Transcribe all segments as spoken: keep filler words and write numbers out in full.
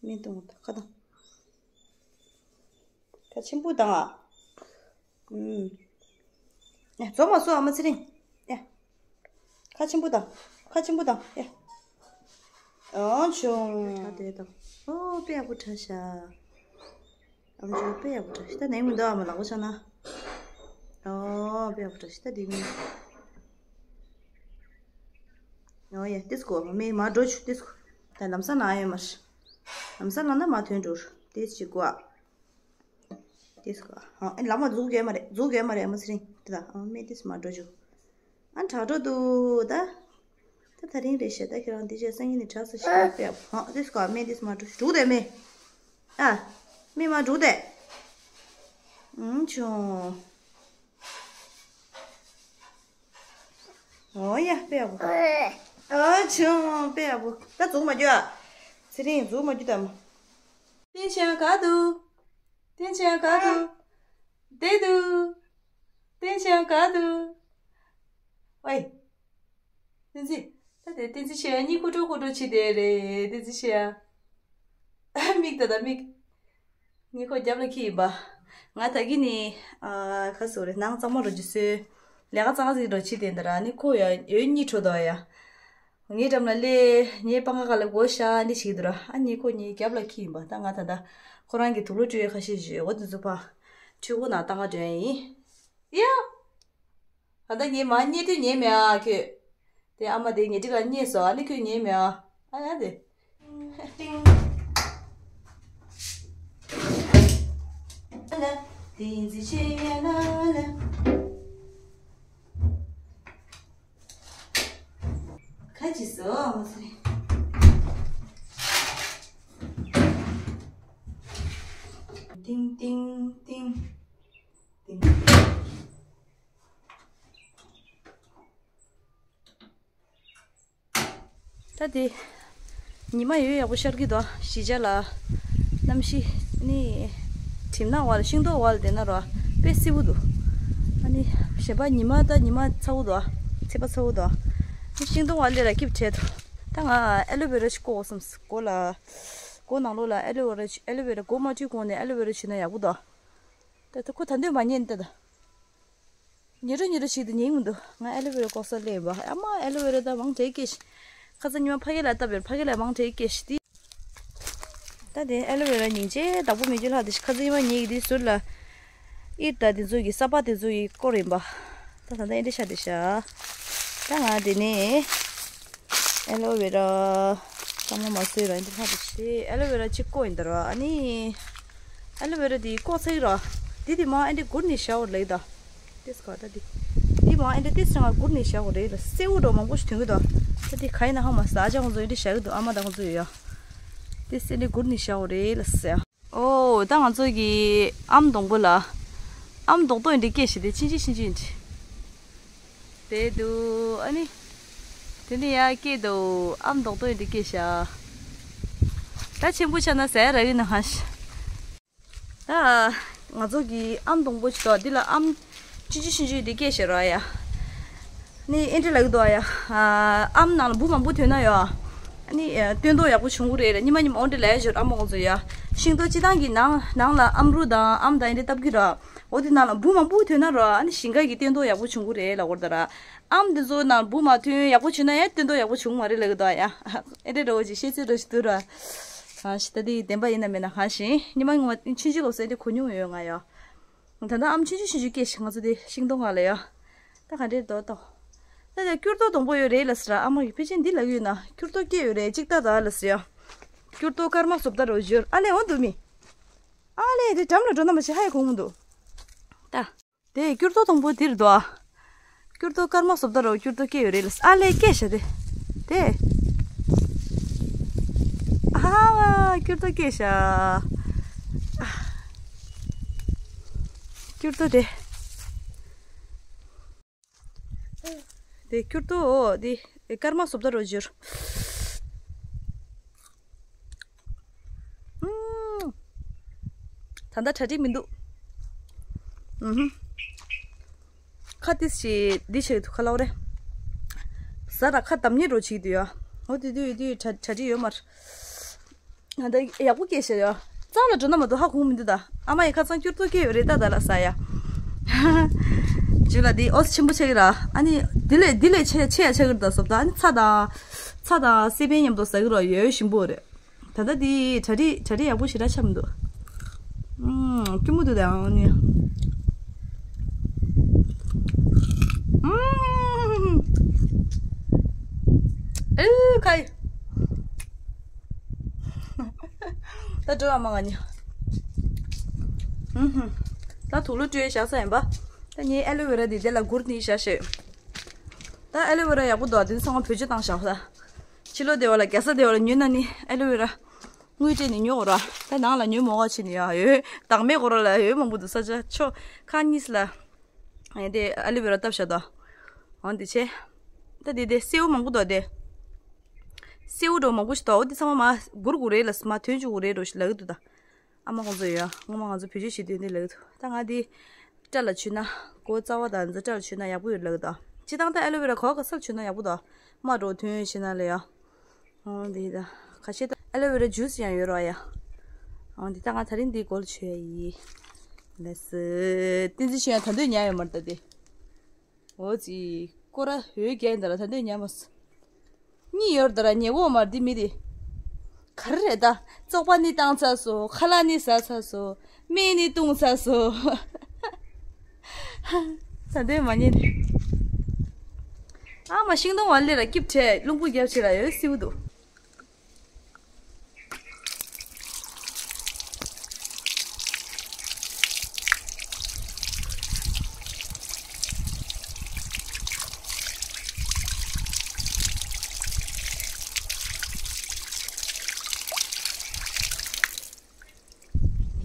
སྨན་བཏུང་ཁ་དང་། ཁ་ཆེན་པོ་དང་ཨ། ཨུམ། ཨེ་རྫོགས་མ་སོང་ཨ་མ་ཚེ་རིང་། ཨེ། ཁ་ཆེན་པོ་དང་། ཁ་ཆེན་པོ་དང་། ཨེ། ཨོ་ཆུང་། ཁྲ་དེ་དང་། ཨོ་དཔེ་ཡག་པོ་ཁྲ་ཤག་ཨམ་ཅོག་དཔེ་ཡག་པོ་ཁྲ་ཤག་ད་ནེང་མི་འདུག་ཨ་མ་ལག་པ་ཆག་ན། ཨོ་དཔེ་ཡག་པོ་ཁྲ་ཤག་ད་དེ་མི། ཨོ་ཡ་ཏིས་ཀོ་མེ་མ་འགྲོ་ཆུ་ཏིས་ཀོ་ད་ལམ་སང་ན་ཡོད་མ་རེད། ལམ་སང་ལ་ན་མ་ཐོན་འགྲོ་ཏིས་ཅི་ཀོ་ཨ། ཏིས་ཀོ་ཨ། ཨེ་ལམ་མ་འཛུགས་ཡོད་མ་རེད། འཛུགས་ཡོད་མ་རེད་ཨ་མ་ཚེ་རིང་། དེ་ད་ཨ་མེ་ཏིས་མ་འགྲོ་ཆུ། ཨ་དྲག་འགྲོ་འདུག་ད། ད་ད་རིང་རེད་ཤག་ད་ཁྱེད་རང་འདི་བྱས་སང་ཉིན་ནས་དྲག་ས་ཞིག་ཡོད་པས། ཨ་ཏིས་ཀོ་ཨ་མེ་ཏིས་མ་འགྲོ་ཆུ་འགྲོ་དེ་མེ། ཨ། མེ་མ་འགྲོ་དེ། ཨུམ་ཆུང་། ཨོ་ཡ་དཔེ་ཡག་པོ། ཨ་ཆུང་དཔེ་ཡག་པོ། ད་འཛུགས་མ་རྒྱུ་ཨ། ཚེ་རིང་འཛུགས་མ་རྒྱུ་དམ། བསྟན་ཆེན་ག་འདུག་བསྟན་ཆེན་ག་འདུག་བསྡད་འདུག་བསྟན་ཆེན་ག་འདུག་ཝེ། བསྟན་འཛིན། ད་དེ་བསྟན་འཛིན་ཆེ་ཡ་གཉིད་ཁུག་འགྲོ་ཁུག་འགྲོ་བྱེད་དེ་རེད་བསྟན་འཛིན་ཆེ་ཡ། མིག་ད་ད་མིག་གཉིད་ཁུག་རྒྱབ་ལ་འཁྱེར་ཡིན་པ། ང་ད་གིན་ནི། ཨ། ག་ཟེར་རེད། ནང་གཙང་མ་རུ་འཇུ་སོས། ལས་ཀ་གཙང་ཟིག་རུ་བྱེད་དེ་འདི་ར་ནི་ཁོ་ཡ་ཡོད་གཉིད་ཁུག་འགྲོ་ཡ། ངའི་འགྲམ་ལ་སླེབས། ངའི་པང་ཁ་ལ་མགོ་བཞག་འདི་བྱེད་འདི་ར། ཨ་ནི་ཁོ་གཉིད་རྒྱབ་ལ་འཁྱེར་ཡིན་པ། ད་ང་ད་ད་ཁོ་རང་གི་དུག་ལོག་བཀྲུ་ཡས་ཁ་ཤས་བཞོས། འོ་དེ་ཚོ་ཕ། འཕྲུལ་འཁོར་ནང་བཏང་ག་འགྲོ་ཡ་ཡིན། ཡ། ད་ལྟ་ངས་མ་བརྙས་དུས་ཉན་མེད་ཨ་ཁྱོད། དེ་ཨ་མ་དེ་ཉལ་ཁྲི་ལ་བརྙས་སོང་། ཨ་ནི་ཁྱོད་ཉན་མེད་ཨ། ཨ་ཡ་དེ། ཏིང་། ཏིང་། ཁ་ཅིག་སོ་ཨ་མ་སེ། ཏིང་ཏིང་ཏིང་། ཏིང་། ད་དེ། ཉི་མ་ཡོད་ཡག་པོ་ཤར་གྱི་འདུག་གཞིས་ཆགས་ལ། གནམ་གཤིས་ནི། གྲིབ་ནག་བ་ལ་ཤིང་ཏོག་བ་ལ་བསྡད་ན་རོ། དཔེ་བསིལ་པོ་འདུག་ཨ་ནི། གཞན་པ་ཉི་མ་ད་ཉི་མ་ཚ་པོ་འདུག་ཚད་པ་ཚ་པོ་འདུག་ཤིང་ཏོག་བ་ལ་ར་སྐྱིབས་བྲལ་འདུག་ད་ང་ཨེ་ལོ་ཝེ་ར་ཞིག་བརྐོ་དགོས་བསམས། སྒོ་ལ། སྒོ་ནང་ལོགས་ལ་ཨེ་ལོ་ཝེ་ར་ཨེ་ལོ་ཝེ་ར་སྒོ་མ་བཀྲུས་གོང་ནས་ཨེ་ལོ་ཝེ་ར་བྱུགས་ན་ཡག་པོ་འདུག་ད་ད་ཁོ་ད་འདོད་མ་ཉན་ད་ད། ཉེ་རུ་ཉེ་རུ་ཞིག་ཏུ་ཉན་མི་འདུག་ང་ཨེ་ལོ་ཝེ་ར་བརྐོ་ས་སླེབས་པ། ཨ་མ་ཨེ་ལོ་ཝེ་ར་ད་མང་དྲགས་སྐྱེས་ཤི། ཁ་ཚ་ཉི་མ་ཕ་གི་ལ་བཏབ་པའི་ཕ་གི་ལ་མང་དྲགས་སྐྱེས་ཤི་ཏི། ད་དེ་ཨེ་ལོ་ཝེ་ར་སྙིང་རྗེ་བདག་པོ་མེད་རྒྱུ་ལྷག་དེ་ཤི། ཁ་ཚ་ཉི་མ་ཉེ་གི་དེ་ཟུར་ལ། ཨིར་ད་དེ་ཚོ་གི་ས་པ་དེ་ཚོ་ཡི་སྐོར་ཡིན་པ། ད་ད་ད་ཨེ་འདྲ་ཤ་དེ་ཤ། ད་ང་དེ་ནས། ཨེ་ལོ་ཝེ་ར། གཙང་མ་མ་བཟོས་ར་འདི་ལྷག་ཏུ་ཆེ། ཨེ་ལོ་ཝེ་ར་གཅིག་བརྐོས་ཡིན་ད་ར། ཨ་ནི། ཨེ་ལོ་ཝེ་ར་འདི་བརྐོས་ཚར་ར། འདི་དེ་མ་ཨེ་འདྲ་སྒུར་ནས་བཞག་པ་ལེགས་ད། ཏེས་ག་ད་འདི། འདི་མ་ཨེ་འདྲ་ཏེས་ང་སྒུར་ནས་བཞག་པ་རེད་ལ། སེར་པོ་འདྲ་མང་པོ་ཞིག་ཐོན་གི་འདུག་ད་འདི་ག་ཡིན་ན་ཧ་མ་ཟ་ཅག་ང་ཚོ་ཨེ་འདྲ་བཞག་གི་འདུག་ཨ་མ་དང་ང་ཚོ་ཡོད་ཡ། ཏེས་ཨེ་འདྲ་སྒུར་ནས་བཞག་པ་རེད་ལ་ཟེར། ཨོ། ད་ང་ཚོ་གི་ཨམ་སྡོང་པོ་ལ། ཨམ་རྡོག་རྡོག་འདི་སྐྱེས་ཤི་དེ་ཆིན་ཆིན་ཆིན་ཆིན་འདི། དེ་འདུག་ཨ་ནི། དེ་ནི་ཡ་སྐྱེས་འདུག་ཨམ་རྡོག་རྡོག་འདི་སྐྱེས་ཤ། ད་ཆེན་པོ་ཆགས་ན་ཟ་ཡ་རག་གི་ན་ཧ་ཤི། ད། ང་ཚོ་གི་ཨམ་སྡོང་པོ་ཅིག་འདུག་འདི་ལ་ཨམ། ཆུང་ཆུང་ཆུང་ཆུང་འདི་སྐྱེས་ཤག་ར་ཡ། ནི་ཨེ་འདྲ་ལབ་ཀྱི་འདུག་ཨ་ཡ། ཨམ་ནང་ལ་འབུ་མང་པོ་ཐོན་ན་ཡ། ནི་སྟོན་ཐོག་ཡག་པོ་བྱུང་གི་རེད་ལ། ཉི་མ་ཉི་མ་འོ་འདྲ་ལབ་ཡ་ཞོར་ཨ་མ་ཁོང་ཚོ་ཡ། ཤིང་ཏོག་སྤྱི་བཏང་གི་ནང་ནང་ལ་ཨམ་རུ་དང་ཨམ་དང་ཨེ་འདྲ་བཏབ་ཀྱི་ར། འོ་དེ་ནང་ལ་འབུ་མང་པོ་ཐོན་ན་ར། ནི་ཞིང་ཁ་གི་སྟོན་ཐོག་ཡག་པོ་བྱུང་གི་རེད་ལབ་ཀྱི་རེད་ད་ར། ཨམ་འདི་ཚོ་ནང་འབུ་མ་ཐོན་ཡག་པོ་བྱུང་ན་ཡང་སྟོན་ཐོག་ཡག་པོ་བྱུང་མ་རེད་ལབ་ཀྱི་འདུག་ཨ་ཡ། ཨེ་འདྲ་འདྲ་བོ་ཅིག་བཤད་ཚོད་འདྲ་ཞིག་འདུག་ར། གང་ཞིག་ད་དེ་བདེན་པ་ཡིན་ན་མིན་ན་གང་ཞིག་ཉི་མ་ངོ་མ་ཆུང་ཆུང་སྐབས་སུ་ཨེ་འདྲ་གོ་མྱོང་ཡོད་ང་ཡ། ད་ལྟ་ཨམ་ཆུང་ཆུང་ཆུང་ཆུང་སྐྱེས་ཤིག་ང་ཚོ་དེ་ཤིང་སྡོང་ཁ་ལ་ཡ། ད་ག་འདྲས་འདུག་ལྟོ། ད་ལྟ་སྐྱུར་རྡོ་སྡོང་པོ་ཡོད་རེད་ལ་ཟེར། ཨ་མ་གི་ཕལ་ཆེར་འདི་ལབ་ཡོད་ན་སྐྱུར་རྡོ་སྐྱེས་ཡོད་རེད་ཅིག་ལྟ་ད་ལ་ཟེར་ཡ། སྐྱུར་རྡོ་སྐར་མ་བཟོ་ལྟ་རོ་ཡོད་ཨ་ལས་འོང་འདུག་མི། ཨ་ལས་དེ་འགྲམ་ལ་འགྲོ་ན་མ་ཤེས་ཧ་ཡ་གོ་མི་འདུག་ད། དེ་སྐྱུར་རྡོ་སྡོང་པོ་འདིར་འདུག་ཨ། སྐྱུར་རྡོ་སྐར་མ་བཟོ་ལྟ་རོ་སྐྱུར་རྡོ་སྐྱེས་ཡོད་རེད་ལ་ཨ་ལས་སྐྱེས་ཤ་དེ། དེ། ཨ་ཧ་སྐྱུར་རྡོ་སྐྱེས་ཤ། སྐྱུར་རྡོ་དེ། དེ་སྐྱུར་རྡོ་འོ་དེ་སྐར་མ་བཟོ་ལྟ་རོ་འཇུར། ཨུམ། ད་ལྟ་གྲ་སྒྲིག་མི་འདུག་ཨུམ། ཁ་ཏིས་ཞིག་འདི་བྱེད་འདུག་ཁ་ལོ་རེ། ཟ་ར་ཁ་དམ་ཉེ་རོ་བྱེད་འདུག་ཡ། འོ་དེ་དུས་དུས་གྲ་གྲ་སྒྲིག་ཡོད་མར། ད་ཡག་པོ་སྐྱེས་ཤག་ཡ། རྩ་ལ་འགྲོ་ན་མ་གཏོགས་ཧ་གོ་མི་འདུག་ད་ཨ་མ་ཡི་ཁ་ཚང་སྐྱུར་ཏོ་སྐྱེས་ཡོད་རེད་ད་ད་ལ་ས་ཡ། ཇུ་ལ་འདི་ཨོ་ཆེན་པོ་ཆགས་ཀྱི་ར། ཨ་ནི་འདི་ལས་འདི་ལས་ཆེ་ཆེ་ཡ་ཆགས་ཀྱི་རེད་ད་སོབ་ད། ཨ་ནི་ཚྭ་དང་ཚྭ་དང་སི་པན་མཉམ་དུ་ཟ་གི་ར་ཡོད་ཞིམ་པོ་རེད། ད་ལྟ་འདི་གྲ་སྒྲིག་གྲ་སྒྲིག་ཡག་པོ་ཞེ་དྲག་ཆགས་མི་འདུག་ཨུམ། སྐྱུར་མོ་འདུག་ད་ཨང་ནི། ཨུམ། ཨེ་ཁའི། ད་འགྲོ་བ་མ་ང་ནི། ཨུམ། ད་དུག་ལོག་སྤྲོད་བཞག་ས་ཡིན་པ། ད་ངའི་ཨེ་ལོ་ཝེ་ར་འདི་དེ་ལ་སྒུར་ནི་བཞག་ཤེས། ད་ཨེ་ལོ་ཝེ་ར་ཡག་པོ་འདུག་འདི་ཚང་མ་བེད་སྤྱོད་བཏང་བཞག་ད། ཕྱི་ལོགས་སྡེ་བ་ལ་རྒྱལ་ས་སྡེ་བ་ལ་ཉོས་ན་ནི་ཨེ་ལོ་ཝེ་ར། དངུལ་སྤྲད་ནས་ཉོ་དགོས་ར། ད་ནང་ལ་ཉོས་མོ་ག་ཕྱིན་ནི་ཡ་ཡོད། བདག་མེད་གོ་ར་ལ་ཡོད་མང་པོ་འདུག་ས་ཆ་ཆོ་ཁ་གཉིས་ལ། ཨེ་དེ་ཨ་ལུ་བེ་ར་བཏབ་བཞག་ད། འོ་འདི་ཆེ། ད་དེ་དེ་སེའུ་མང་པོ་འདུག་དེ། སེའུ་འགྲོ་མང་པོ་ཞིག་འདུག་འོ་འདི་ཚང་མ་མ་སྒུར་དགོས་རེད་ལ་མ་ཐོན་བཅུག་དགོས་རེད་འགྲོ་ཞིག་ལབ་ཀྱི་འདུག་ད། ཨ་མ་ཁོང་ཚོ་ཡོད་ཡ་སྔོན་མ་ང་ཚོ་བེད་སྤྱོད་བྱེད་དུས་འདི་ལབ་ཀྱི་འདུག་ད་ང་འདི། སྐྲ་ལ་བྱུགས་ན། གོ་རྩ་བ་དང་འཛུ་སྐྲ་ལ་བྱུགས་ན་ཡག་པོ་ཡོད་ལབ་ཀྱི་འདུག་སྤྱི་བཏང་ད་ཨ་ལུ་བེ་ར་ག་བ་ག་སར་བྱུགས་ན་ཡག་པོ་འདུག་མ་འགྲོ་ཐོན་བྱེད་ན་ལ་ཡ། འོ་འདི་ད། ཁ་ཤས་ད་ཨ་ལོ་ཝེ་ར་ཇུས་ཡང་ཡོད་རོགས་ཡ། འོ་འདི་ད་ང་ད་རིང་འདི་སྒོར་ཆོད་ཡ་ཡིན། ལགས་སོ། བསྟན་འཛིན་ཆོས་དབྱངས་ད་འདོད་ཉལ་ཡོད་མ་རེད་ད་དེ། འོ་ཙི། སྐོར་ར་འོད་རྒྱལ་འདི་ལ་ད་འདོད་ཉལ་མ་སོང་། གཉིད་ཡོད་ད་ར་ཉལ་གོ་མ་རེད་འདི་མི་དེ། ག་རེ་རེད་ད། བཙོག་པ་ནི་བཏང་ཚར་སོང་ཁ་ལག་ནི་ཟ་ཚར་སོང་། སྨན་ནི་བཏུང་ཚར་སོང་། ད་འདོད་མ་ཉལ་ནི། ཨ་མ་ཤིང་སྡོང་བ་ལས་ར་སྐྱིབས་བྲལ་རླུང་བུ་རྒྱབ་ཆེ་ར་ཡོད་སིའུ་འདུག་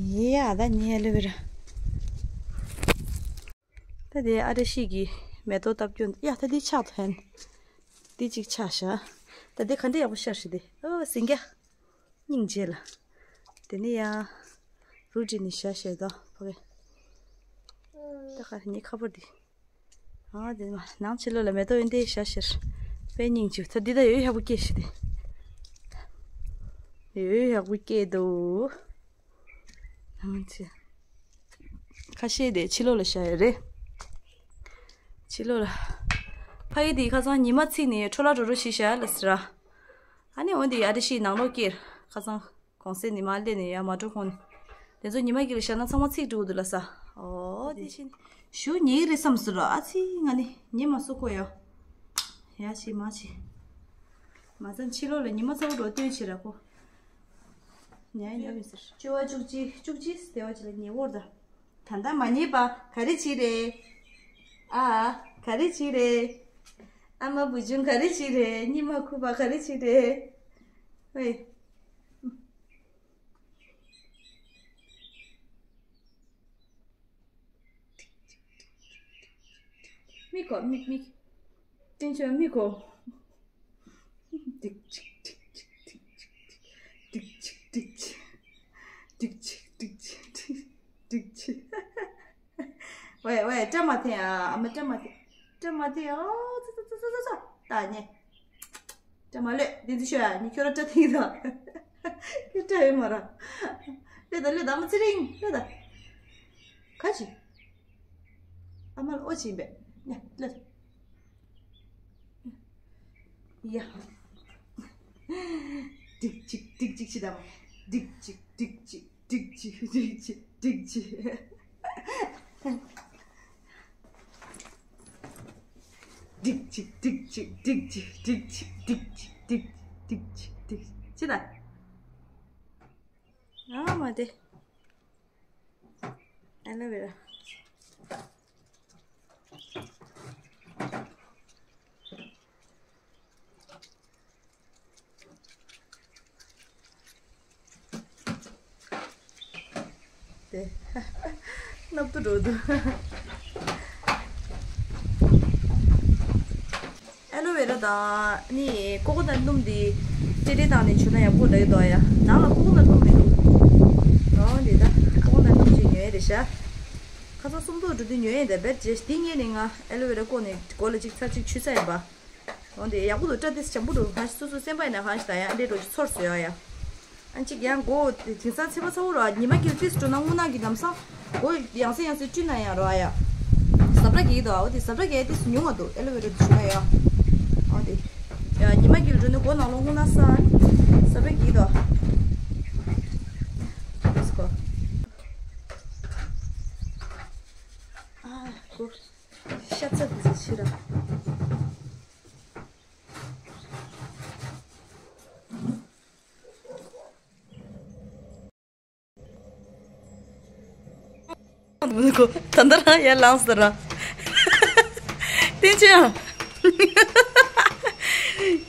ཡ་ད་ཉལ་ལེ་བེ་ར། ད་དེ་ཨ་བཀྲ་ཤིས་ཀྱིས་མེ་ཏོག་བཏབ་སྐྱོན་ཡ་ད་འདི་ཆག་ཐན། འདི་གཅིག་ཆག་ཤག་ད་འདི་ག་འདྲ་ཡག་པོ་ཤར་ཤི་དེ་ཨོ་ཟིང་རྒྱ། སྙིང་རྗེ་ལ། དེ་ནས་ཡ། རུ་ཏི་ནི་ཤ་ཤེ་དོ་ཕ་གི། ད་ག་ནི་ཁ་པར་འདི། ཨ་དེ་མ་ནང་ཕྱི་ལོགས་ལ་མེ་ཏོག་ཡོད་འདི་ཤ་ཤེར། དཔེ་སྙིང་རྗེ་ད་འདི་ད་ཡོད་ཡག་པོ་སྐྱེས་ཤི་དེ། ཡོད་ཡག་པོ་སྐྱེས་འདུག་ཨང་ཅི། ཁ་ཤས་དེ་ཕྱི་ལོགས་ལ་བཞག་ཡོད་རེད། ཕྱི་ལོགས་ལ། ཕ་ཡི་དེ་ཁ་སང་ཉི་མ་ཚིག་ནས་འཕྲོ་ལ་འགྲོ་འགྲོ་ཞིག་བཞག་ལ་ཟེར། ཨ་ནི་འོན་ཏེ་ཡ་དེ་ཤི་ནང་ལོགས་སྐྱེར་ཁ་སང་གོང་སེ་ཉི་མ་སླེབས་ནས་ཡ་མ་འགྲོ་ཁོང་། དེ་ཚོ་ཉི་མ་གཅིག་ལ་བཞག་ན་ཚང་མ་ཚིག་འགྲོ་གི་འདུག་ལ་ས། ཨོ་དེ་ཤི་ནི། ཞུ་ཉེ་རེད་བསམ་ཟེར་རོ་ཨ་ཚི་ང་ནི་ཉེ་མ་སོ་ཁོ་ཡ། ཡ་ཆི་མ་ཆི། མ་ཙམ་ཕྱི་ལོགས་ལ་ཉི་མ་ཚ་བོ་འགྲོ་སྟོན་ཆེ་ར་ཁོ། ཉལ་ཉལ་མི་ཟེར། བཅུ་བ་བཅུ་གཅིག་བཅུ་གཅིག་སྟེ་བ་ཅི་ལ་ཉེ་བོར་ད། ད་ལྟ་མ་ཉེས་པ་ག་རེ་བྱེད་རེད། ཨ། ག་རེ་བྱེད་རེད། ཨ་མ་བུ་ཆུང་ག་རེ་བྱེད་རེད་གཉིད་མ་ཁུག་པ་ག་རེ་བྱེད་རེད། ཝེ། མིག་གོ་མིག་མིག་བསྟན་ཆོས་མིག་གོ། ཏིག་ཅིག་ཏིག་ཅིག་ཏིག་ཅིག་ཏིག་ཅིག་ཏིག་ཅིག་ཏིག་ཅིག་ཏིག་ཅིག་ཏིག་ཅིག་ཝེ་ཝེ་སྐྲ་མ་འཐེན་ཨ། ཨ་མ་སྐྲ་མ་འཐེན། སྐྲ་མ་འཐེན་ཨོ། ཙ་ཙ་ཙ་ཙ་ཙ་ད་ཉེ། སྐྲ་མ་ལོས་དེ་ཚོ་ཤོད་ཨ། ཉི་ཁྱོད་ར་སྐྲ་འཐེན་ད། ཁྱོད་སྐྲ་ཡོད་མ་ར། ལོས་ད་ལོས་ད་ཨ་མ་ཚེ་རིང་ལོས་ད། ག་ཅི། ཨ་མ་ལ་ཨོ་ཅི་ཡིན་པས། ཉ་ལོས་ད། ཡ། ཏིག་ཅིག་ཏིག་ཅིག་ཅི་དང་། ཏིག་ཅིག་ཏིག་ཅིག་ཏིག་ཅིག་ཏིག་ཅིག་ཏིག་ཅིག་ཏིག་ཅིག་ཏིག་ཅིག་ཏིག་ཅིག་ཏིག་ཅིག་ཏིག་ཅིག་ཏིག་ཅིག་ཏིག་ཅིག་ཅི་དང་། ཨ་མ་དེ། ཨ་ལོ་ཝེ་ར། དེ། སྣབས་དུ་འགྲོ་འདུག་ཨ་ལོ་ཝེ་ར་དང་ནི་ཀོ་ཀོ་ནཊ་སྣུམ་འདི་ཏེ་ཏེ་བཏང་ནས་བྱུགས་ན་ཡག་པོ་རེད་འདུག་ཡ། ནང་ལ་ཀོ་ཀོ་ནཊ་སྣུམ་མི་འདུག་འོ་འདི་ད་ཀོ་ཀོ་ནཊ་སྣུམ་ཅིག་ཉོས་རེད་ཤག་ཁ་སང་སུམ་མདོ་འགྲོ་དུས་ཉོས་ཡིན་ད་བེད་རྗེས་འདི་ཉལ་ནས་ང་ཨ་ལོ་ཝེ་ར་བཀོག་ནས་སྒོ་ལ་ཅིག་ཚར་གཅིག་ཆུ་ས་ཡིན་པ། འོ་འདི་ཡག་པོ་འདུག་སྐྲ་དེ་འཇམ་པོ་འདུག་ཧ་སོ་སོ་སེམས་པ་ཡིན་ན་ཧ་ཞིག་ད་ཡང་ཨ་འདྲའི་འགྲོ་ཚོར་སོང་ཡ། ཨ་ཅིག་ཡང་མགོ་དེང་སང་ཚེས་པ་ཚ་བོ་ར་ཉི་མ་གིལ་ཏིས་འགྲོ་ན་སྔོ་ནག་གི་ལམ་སང་མགོ་ཡང་སེ་ཡང་སེ་བཀྲུས་ན་ཡང་ར་ཡ། ཟབ་ར་གི་དོ་འོ་དེ་ཟབ་ར་གི་ཏིས་ཉུང་བ་འདུག་ཨེ་ལོ་ཝེ་ར་དུ་ཞུ་ན་ཡ། འོ་དེ་ཡ་ཉི་མ་གིལ་འགྲོ་ནི་མགོ་ནང་ལོ་སྔོ་ནག་ས་ཟབ་ར་གི་དོ། ལེས་གོ། ཨ་གོ། ཤ་ཚ་གི་ཚ་ཕྱི་ར། ད་ལྟ་རང་ཡར་ལངས་སོང་ར། བསྟན་ཆོས།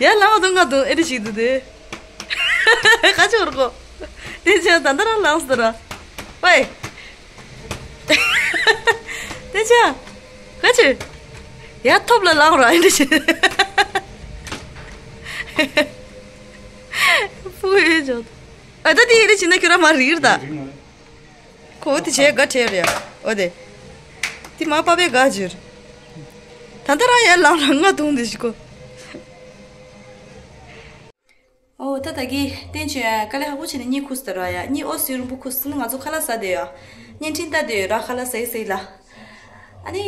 ཡར་ལངས་དུ་ང་དུ་ཨེ་རི་ཞིག་འདུག་དེ། ཁ་ཆོར་གོ། བསྟན་ཆོས་ད་ལྟ་རང་ལངས་སོང་ར། ཝེ། བསྟན་ཆོས། ཁ་ཆོ། ཡར་ཐོབ་ལ་ལངས་ར་ཨེ་རི་ཞིག་ཕུ་ཡོད་ཅོག་ཨ་ད་དེ་ཡི་རེ་བྱིན་ན་ཁྱོད་རང་མ་རིག་རེད་ད། ཁོ་འོ་དེ་བྱས་དགའ་བྲལ་རེད། འོ་དེ། དེ་མ་པ་པའི་དགའ་བྱུར། ད་ལྟ་རང་ཡར་ལངས་རང་ང་དུང་དེ་ཞིག་གོ། ཨོ་ད་ད་གི་བསྟན་ཆོས་དཀའ་ལས་ཁག་པོ་བྱས་ནས་གཉིད་ཁུག་སྟེ་ར་ཡ། གཉིད་ཨོ་སི་རུང་པོ་ཁུག་སྟེ་ང་ཚོ་ཁ་ལག་ཟ་བསྡད་ཡོད། བརྙན་འཕྲིན་ལྟ་བསྡད་ཡོད་ར། ཁ་ལག་ཟ་ཡི་ཟ་ཡི་ལ། ཨ་ནི་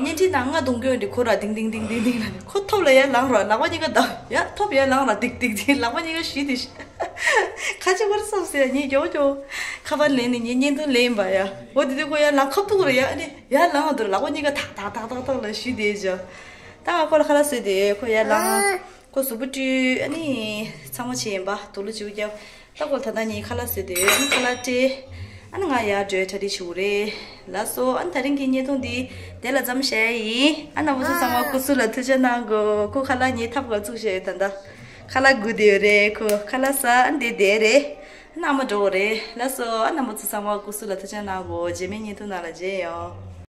བརྙན་འཕྲིན་ནང་ང་གདོང་སྐྱོན་འདི་ཁོ་ར་ཏིང་ཏིང་ཏིང་ཏིང་ཏིང་ལ་ནི་ཁོ་ཐོབ་ལ་ཡར་ལངས་རོགས། ལག་པ་གཉིས་ཀ་བརྡབ་ཡ། ཐོབ་ཡར་ལངས་རོགས། ཏིག་ཏིག་ཏིག་ལག་པ་གཉིས་ཀ་ཞུས་ཏེ་ཞུ། ཁ་ཆེ་བར་སོང་ཟེར་ངས་མགྱོགས་མགྱོགས་ཁ་པར་ལེན་ནས་ངས་བརྙན་ཐུང་ལེན་པ་ཡ། འོ་དེ་དུས་ཁོ་ཡར་ལངས་ཁ་ཐུག་རེད་ཡ། ཨ་ནི་ཡར་ལངས་འདུག་ལག་པ་གཉིས་ཀ་ཐག་ཐག་ཐག་ཐག་ཐག་ལ་ཞུས་ཏེ་ཞུ། ད་ང་ཁོ་ལ་ཁ་ལག་བཟོས་ཏེ་ཁོ་ཡར་ལངས། ཁོ་གཟུགས་པོ་བཀྲུས། ཨ་ནི་ཚང་མ་བྱས་ཡིན་པ། དུག་ལོག་བྱེད་རྒྱབ། ད་ཁོ་ད་ལྟ་ངས་ཁ་ལག་བཟོས་ཏེ་ཨ་ནི་ཁ་ལག་སྤྲད། ཨ་ནི་ང་ཡར་འགྲོའི་གྲ་སྒྲིག་བྱེད་དགོས་རེད། ལགས་སོ། ཨ་ནི་ད་རིང་གི་བརྙན་ཐུང་འདི་དེ་ལ་མཚམས་བཞག་ཡ་ཡིན། ཨ་རྣམ་པ་ཚོ་ཚང་མ་སྐུ་གཟུགས་ལ་ཐུགས་ཆེ་གནང་དགོས། ཁོ་ཁ་ལག་ངས་ཐབ་ག་བཙུགས་བཞག་ཡོད། ད་ལྟ་ཁ་ལག་སྒུག་བསྡད་ཡོད་རེད། ཁོ་ཁ་ལག་ཟ་ཨ་ནི་དེ་བསྡད་རེད། ཨ་ནི་ཨ་མ་འགྲོ་དགོས་རེད། ལགས་སོ། ཨ་རྣམ་པ་ཚོ་ཚང་མ་སྐུ་གཟུགས་ལ་ཐུགས་ཆེ་གནང་དགོས། རྗེས་མའི་བརྙན་ཐུང་ནང་ལ་མཇལ་ཡོང་།